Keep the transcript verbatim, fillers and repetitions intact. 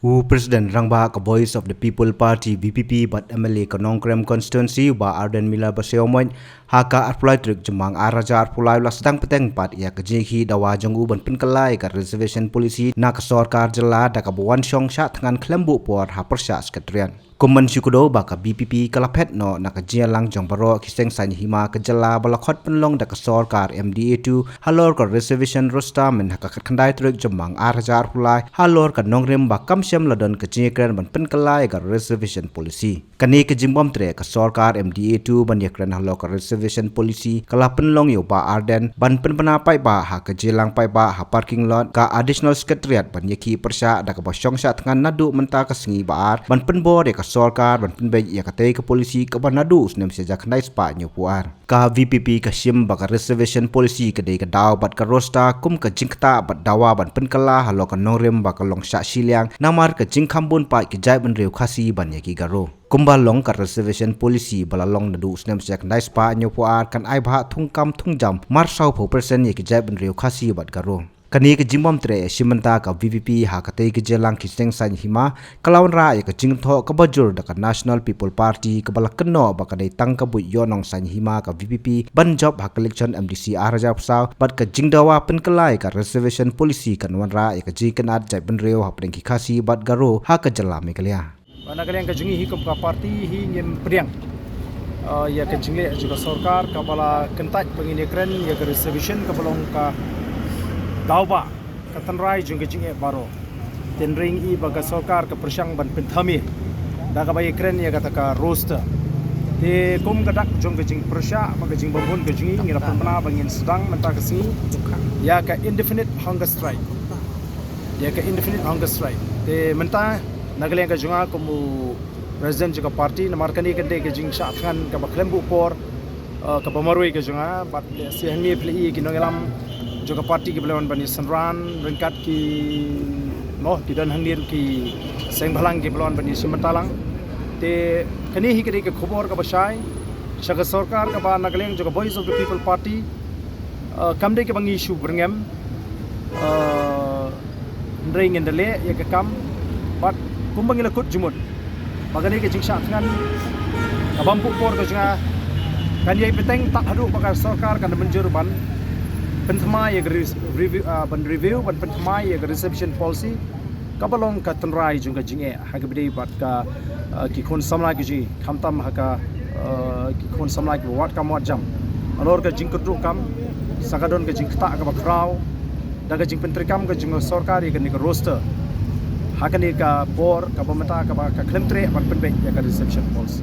U President Rangbah ka Voice of the People Party, V P P, bad M L A ka Nongkrem Constituency, Bah Ardent Miller Basaiawmoit, ha ka arphew lai tarik Jymmang ar hajar arphew lai u la sdang pateng pat ïa ka jingïakhih dawa jong u ban pynkylla ïa ka Reservation Policy na ka sorkar jylla da kaba wan shong shah thngan khlem buh por ha pyrshah Secretariat. Kum ban shu kdew ba ka V P P ka la phet noh na ka jingïalang jong baroh ki seng saiñ hima ka jylla ba la khot pynlong da ka sorkar M D A two halor ka Reservation Roster myn ha ka khatkhyndai tarik Jymmang ar hajar arphew lai halor ka nongrim ba kam shym la don ka jingïakren ban pynkylla ïa ka Reservation Policy. Kane ka jingbym treh ka sorkar M D A two ban ïakren halor ka Reservation Policy ka la pynlong ïa u Bah Ardent ban pynbna paidbah ha ka jingïalang paidbah ha parking lot ka Additional Secretariat ban ïakhih pyrshah da kaba shong shah thngan naduh mynta ka sngi ba ar ban pynbor ïa ka sorkar ban pynbeit ïa katei ka policy kaba naduh u snem shi hajar khyndai spah hynñiewphew ar. Ka V P P ka shim ba ka Reservation Policy ka dei ka daw bad ka roster kum ka jingktah bad dawa ban pynkylla halor ka nongrim ba ka long shah shiliang namar ka jingkham bun paid ki jaitbynriew Khasi ban ïa ki Garo. Kumba long ka Reservation Policy ba la long naduh u snem shi hajar khyndai spah hynñiewphew ar kan ai bhah thungkam thungjam marshawphew percent ïa ki jaitbynriew Khasi bad Garo. Kane ka jingbym treh ïa shi mynta ka V P P ha katei ka jingïalang ki seng saiñ hima ka la wanrah ïa ka jingthoh kaba jur da ka National People Party kaba la kynnoh ba ka dei tang ka buit ïoh nong saiñ hima ka V P P ban jop ha ka election M D C ar hajar arphew saw bad ka jingdawa pynkylla ïa ka Reservation Policy kan wanrah ïa ka jingkynad jaitbynriew hapdeng ki Khasi bad Garo ha ka jylla Meghalaya. Ba na ka liang ka jong ngi hi kum ka party hi ngim pdiang, uh, ïa ka jingleh jong ka sorkar kaba la kyntait ba ngin ïakren ïa ka reservation kaba long ka daw ba ka tynrai jong ka jingeh baroh. Te hynrei ngi i ba ka sorkar ka pyrshang ban pynthame da kaba ïakren ïa kata ka roster. Te kum ka dak jong ka jingpyrshah ba ka jingbymhun ka jong ngi ngi la pynbna ba ngin sdang mynta ka sngi ïa ka indefinite hunger strike. Ïa ka indefinite hunger strike. Te mynta na ka liang ka jong nga kum u president jong ka party namar kane ka dei ka jingshah thngan kaba khlem buh por, uh, kaba marwei ka jong nga bad lehse hangne phi la i ki nongïalam jong ka party kiba la wan ban ïasynran ryngkat ki, mo, ki don hangne ruh ki seng bhalang kiba la wan ban ïashim bynta lang. Te kane hi ka dei ka khubor kaba shai sha ka sorkar kaba na ka liang jong ka Voice of the People Party, uh, kam dei kaba ngi shu byrngem, uh, hynrei ngin da leh ïa ka kam bad kumba ngi la kut jingmut ba kane ka jingshah thngan ka bym buh por ka jong nga kan ïai bteng tad haduh ba ka sorkar kan da mynjur ban pynthymmai ïa ka re-, review, uh, ban review ban pynthymmai ïa ka reservation policy kaba long ka tynrai jong ka jingeh ha kaba ïadei bad ka, uh, ki khun samla ki jong ngi khamtam ha ka, uh, ki khun samla kiba wad kam wad jam. Halor ka jingkyrduh kam sa ka don ka jingktah kaba khraw da ka jingpyntreikam ka jong ka sorkar ïa kane ka roster ha kane ka por kaba mynta kaba ka khlem treh ban pynbeit ïa ka reservation policy.